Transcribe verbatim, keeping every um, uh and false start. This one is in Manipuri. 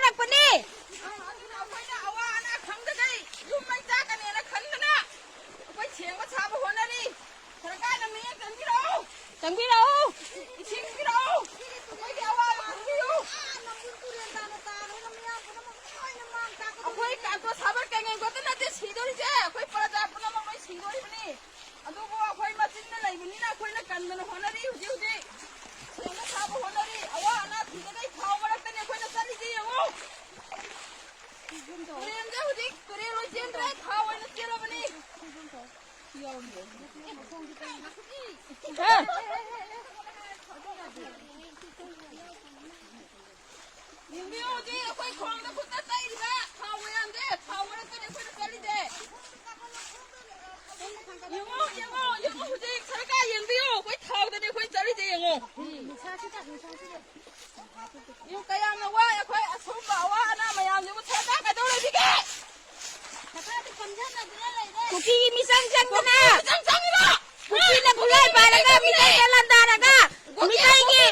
ꯇꯛꯄꯅꯤ꯫ ꯑꯗꯨꯅ ꯑꯩꯈꯣꯏꯅ ꯑꯋꯥ ꯑꯅꯥ ꯈꯪꯗꯈꯩ ꯌꯨꯝ ꯃꯩ ꯆꯥꯛꯀꯅꯦꯅ ꯈꯟꯗꯅ ꯑꯩꯈꯣꯏ ꯁꯦꯡꯕ ꯁꯥꯕ ꯍꯣꯠꯅꯔꯤ꯫ ꯁꯔꯀꯥꯔꯅ ꯃꯤꯠꯌꯦꯡ ꯆꯪꯕꯤꯔꯛꯎ꯫ ꯆꯪꯕꯤꯔꯛꯎ꯫ ꯏꯁꯤꯡ ꯄꯤꯔꯛꯎ꯫ ꯑꯩꯈꯣꯏꯒꯤ ꯑꯋꯥꯕ ꯈꯪꯕꯤꯌꯨ꯫ ꯑꯩꯈꯣꯏ ꯀꯥꯡꯄꯣꯛ ꯁꯥꯕ ꯀꯩꯉꯩ ꯈꯛꯇ ꯅꯠꯇꯦ ꯁꯤꯗꯣꯔꯤꯁꯦ, ꯑꯩꯈꯣꯏ ꯄ꯭ꯔꯖꯥ ꯄꯨꯝꯅꯃꯛ ꯂꯣꯏ ꯁꯤꯗꯣꯔꯤꯕꯅꯤ꯫ ꯑꯗꯨꯕꯨ ꯑꯩꯈꯣꯏ ꯃꯆꯤꯟꯅ ꯂꯩꯕꯅꯤꯅ ꯑꯩꯈꯣꯏꯅ ꯀꯟꯗꯅ ꯍꯣꯠꯅꯔꯤ꯫ ꯍꯧꯖꯤꯛ ꯍꯧꯖꯤꯛ ꯁꯦꯡꯅ ꯁꯥꯕ ꯍꯣꯠꯅꯔꯤ꯫ ꯑꯋꯥ ꯑꯅꯥ ꯊꯤꯗꯈꯩ ꯊꯥꯎ ꯃꯔꯛꯇꯅꯤ ꯑꯩꯈꯣꯏꯅ ꯆꯠꯂꯤꯁꯦ ꯌꯦꯡꯉꯨ꯫ ꯇꯨꯔꯦꯟꯁꯦ ꯍꯧꯖꯤꯛ ꯇꯨꯔꯦꯜ ꯂꯣꯏ ꯆꯦꯟꯗ꯭ꯔꯦ, ꯊꯥꯎ ꯑꯣꯏꯅ ꯆꯦꯜꯂꯕꯅꯤ꯫ ꯌꯦꯡꯕꯤꯌꯨ ꯍꯧꯖꯤꯛ ꯑꯩꯈꯣꯏ ꯈꯣꯡꯗ ꯈꯨꯠꯇ ꯇꯩꯔꯤꯕ ꯊꯥꯎ ꯃꯌꯥꯝꯁꯦ, ꯊꯥꯎ ꯃꯔꯛꯇꯅꯤ ꯑꯩꯈꯣꯏꯅ ꯆꯠꯂꯤꯁꯦ꯫ ꯌꯦꯡꯉꯣ, ꯌꯦꯡꯉꯣ, ꯌꯦꯡꯉꯣ, ꯍꯧꯖꯤꯛ ꯁꯔꯀꯥꯔ ꯌꯦꯡꯕꯤꯌꯨ, ꯑꯩꯈꯣꯏ ꯊꯥꯎꯗꯅꯤ ꯑꯩꯈꯣꯏ ꯆꯠꯂꯤꯁꯦ ꯌꯦꯡꯉꯣ꯫ ꯌꯦꯡꯉꯨ, ꯀꯌꯥꯝꯅ ꯋꯥꯏ ꯑꯩꯈꯣꯏ ꯑꯁꯨꯝꯕ ꯑꯋꯥ ꯑꯅꯥ ꯃꯌꯥꯝꯁꯤꯕꯨ ꯁꯔꯀꯥꯔ ꯀꯩꯗꯧ ꯂꯩꯕꯤꯒꯦ? ꯀꯨꯀꯤꯒꯤ ꯃꯤꯆꯪ ꯆꯪꯗꯅ, ꯃꯤꯆꯪ ꯆꯪꯉꯤꯔꯣ? ꯀꯨꯀꯤꯅ ꯈꯨꯠꯂꯥꯏ ꯄꯥꯏꯔꯒ, ꯃꯤꯆꯪꯗ ꯂꯥꯟꯗꯥꯔꯒ, ꯃꯤꯇꯩꯒꯤ